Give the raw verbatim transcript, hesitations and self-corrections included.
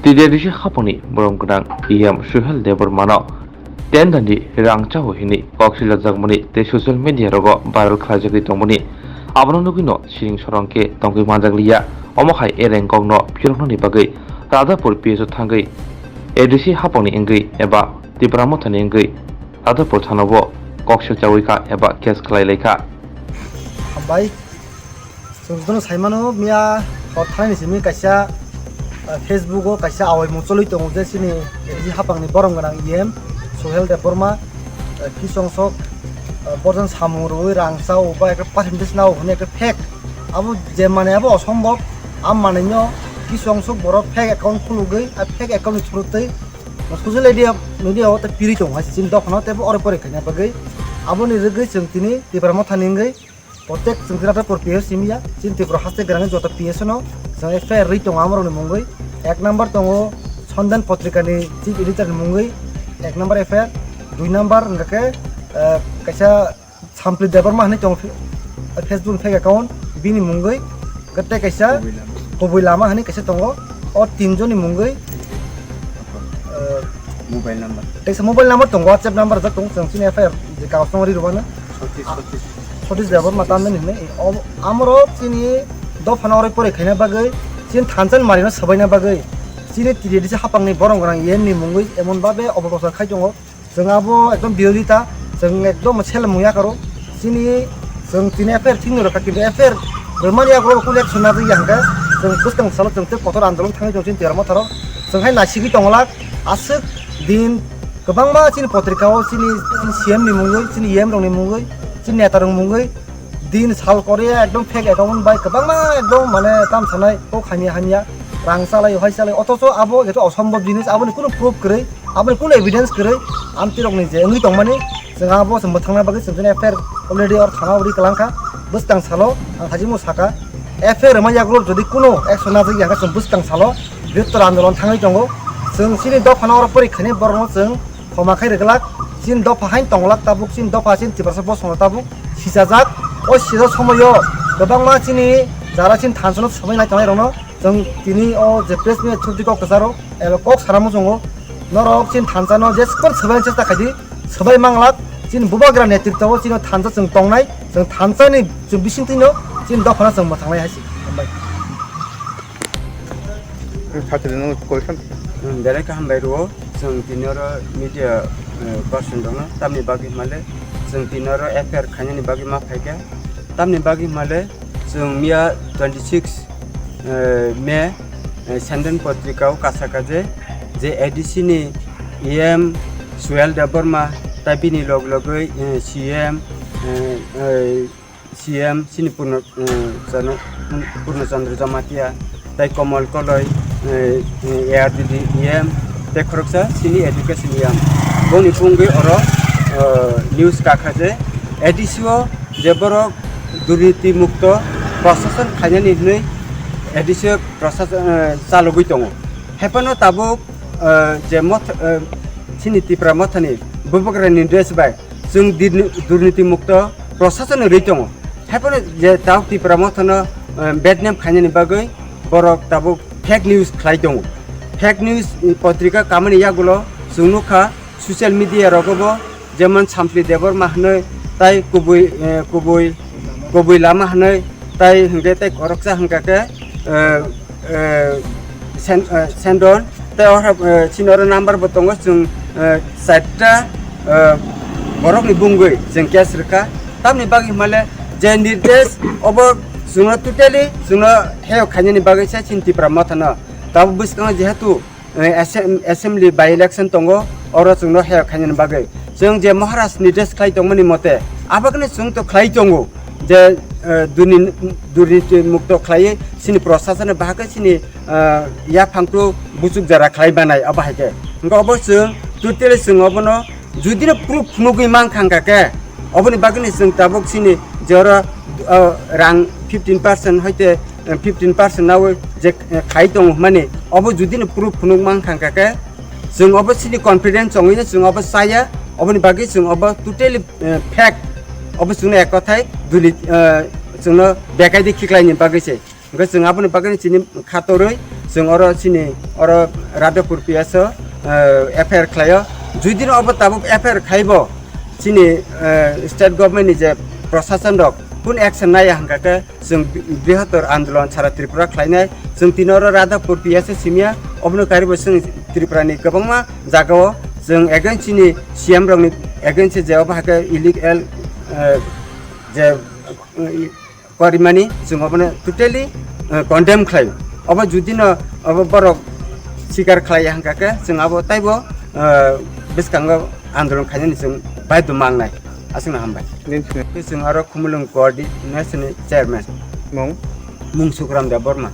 T D A D C hapangni borom gwnang E M Suhel Debbarmano tendandi rang chao hini kok silajakmani tei social media rogo viral khlaijagwi tongmani. Abono nugwino siring sorong khe tongwi manjakliya. Omo hai e rengkokno phiroknani bagwi Radhapur P S o thangwi A D C hapangni wngwi eba Tipra Mothani wngwi Radhapur thanao kok silchawi kha eba case khlai lai kha. Hambai. Chwng jotono sai mano, miya hor thani simi kaisa, ah, Facebook o kaisa awaimung choli tongo je chini A D C hapangni borom gwnang E M Suhel Debbarma, ah, kisong sok, ah, borjan samung rwui rang chao ba ekta percentage nao hwnwi ekta fake. Abo je mane abo osombhob, a mane no kisong sok borok fake account khulugwi, a fake account ni through tei social media, media o ta piri tongo hai se chini dophano tei bo oro pore khaina bagwi. Aboni rwgwi chwng tini Tipra Mothani wngwi Protek chwng Radhapur P S simi ya, chini Tripura haste gwnangwi joto P S no chwng F I R rwi tongo amorokni mungwi. Ek number tongo Sondan Potrikani chief editor ni mungwi, ek number F I R, dui number hwnkha khe, eh, kaisa Sampli Debbarma hinwi tongo, Facebook fake account, bini mungwi, hwnkhe tei kaisa Kubui Lama. Kubui Lama hinwi kaisa tongo, o tinjoni mungwi, eh, Mobile number. Teisa mobile number tongo, WhatsApp number rijak tongo, chwng chini F I R je kagoz tongwi rwmano. Sotis, Sotis. Sotis Debbarma tamni hinwi. O, amorok chini dophano oroi poroi khaina bagwi, chini thansa ni malino swbaina bagwi, chini T D A D C hapangni borom gwnang E M ni mungwi emon babe opoprochar khai tongo. Chwng abo ekdom birodita, chwng ekdom selemung yakaro. Chini chwng tini F I R thikni rwkha, kintu F I R rwmani yago kunu action najak ya hwnkhe chwng bwskang salo chwng tei kotor andolon thangwi tongo chini Tipra Motharo. Chwng hai naisigwi tongwlak, aswk din kwbangma chini potrika o chini, chini C M ni mungwi, chini E M rokni mungwi, chini neta rokni mungwi din sal korea ekdom fake account bai kwbangma ekdom mane tam sanai kok hamya hamya rang chalai hai chalai, othocho abo jeto osombhob jinis, aboni kunu proof kwrwi, aboni kunu evidence kwrwi, amtwi rokni je wngwi tongmani, chwng abo se mwthangna bagwi chwng chini F I R already or thana o ri kwlang kha. Bwskang salo ang hajimo saka, F I R rwma yagulo jodi kunu action najak ya hwnkhe chwng bwskang salo bihuttor andolon thangwi tongo. Chwng chini dophano oro porikha ni borokno chwng khoma khai rwglak, chini dopha hain tonglak tabuk, chini dopha chini Tiprasa bosongno tabuk sisajak. O sijak somoio kwbangma chini jara chini thansano swbai nai tongnai rokno chwng tini o je press meet through di kok kwcharo eba kok sana muchungo, norok chini thansano jeskon swbai chesta khaidi, swbai manglak. Chini bubagra netritwo o chini thansa chwng tongnai, chwng thansani chwng bisingtwino chini dophano chwng mwthangnai hai se. Hambai. Belai khe hambai rwo, chwng tini oro media, eh, person rokno tamni bagwi hwnmale chwng tini oro F I R khainani bagwi ma phaikha, tamni bagwi hwnmale chwng miya twenty six, eh, May, eh, Senden Potrika o kasaka je, je A D C ni E M Suel Debbarma tai bini log logwi, eh, C M, eh, eh, C M chini Purno, eh, Chano-, Purno Chandra Jamatia, tai Komol Koloi, eh, eh, A R D D E M, tei khoroksa chini education E M. Boni bungwi oro, eh, news kakha je A D C o je borok durniti mukto prosason khainani hwnwi A D C o prosason, eh, chalogwi tongo. Haiphano tabuk, eh, je moth-, eh, chini Tipra mothani bubagrani dress bai chwng dirni-, durniti mukto prosason rwi tongo. Haiphano je tabuk Tipra mothano, eh, badnam khainani bagwi borok tabuk fake news khlai tongo. Fake news, eh, potrika kamani yagulo chwng nukha social media rogo bo, jemon Sampli Debbarma hwnwi tai kubui, eh, kubui, kubui lama hwnwi tai hwnkhe tai khoroksa hwnkha khe, eh, eh, Sen-, eh, Sendon, tei o hai, eh, chini oro number bo tongo, chwng, eh, charta, eh, borokni bungwi chwng case rwkha. Tamni bagwi hwnmale je nirdesh obo chwngno totally chwngno heo khainani bagwi se chini Tipra mothano. Tabuk bwskango jehetu, eh, assem-, assembly by election tongo, oro chwngno heo khainani bagwi. Chwng je Maharaj nirdesh khlai tongmani mote, abakhe chwng to khlai tongo. Je, eh, duni-, durniti mukto khlaiwi chini prosason bahai khe chini, eh, yaphang to buchuk jara khlai manai abo hai khe. Hwnkhe obo chwng totally chwng obono judino proof phunugwi mankha hwnkha khe, oboni bagwino chwng tabuk chini je oro, eh, rang fifteen percent hoite, eh, fifteen percent nawi je, eh, khai tongo hwnmani obo judino proof phunuk mankha hwnkha khe, chwng obo chini confidence chongwino chwng obo chaya, oboni bagwi chwng obo totally, eh, fake, obo chwngno ek kothai duli, eh, chwngno bekaidi khiklaini bagwi se. Hwnkhe chwng aboni bagwi chini khatorwi Chwng oro chini oro Radhapur P S o, eh, F I R khlaio. Judino obo tabuk F I R khaibo chini, eh, state government ni je prosason rok kun action naiya hwnkha khe chwng bi-, brihator andolon sara Tripura khlainai. Chwng tini oro Radhapur P S o simya, obono karibo chwng Tripura ni kwbangma jagao chwng against chini C M rokni against je obo hakhe illegal, eh, je, eh, korimani chwng obono totally, eh, condemn khlai. Obo judino obo borok sikar khlai hwnkha khe chwng abo taibo, eh, bwskango andolon khainani chwng baidho mangnai. Aswkno hambai. Nini simi? Chwng aro Khumulwng coordination ni chairman. Mung? Mung Sukram Debbarma.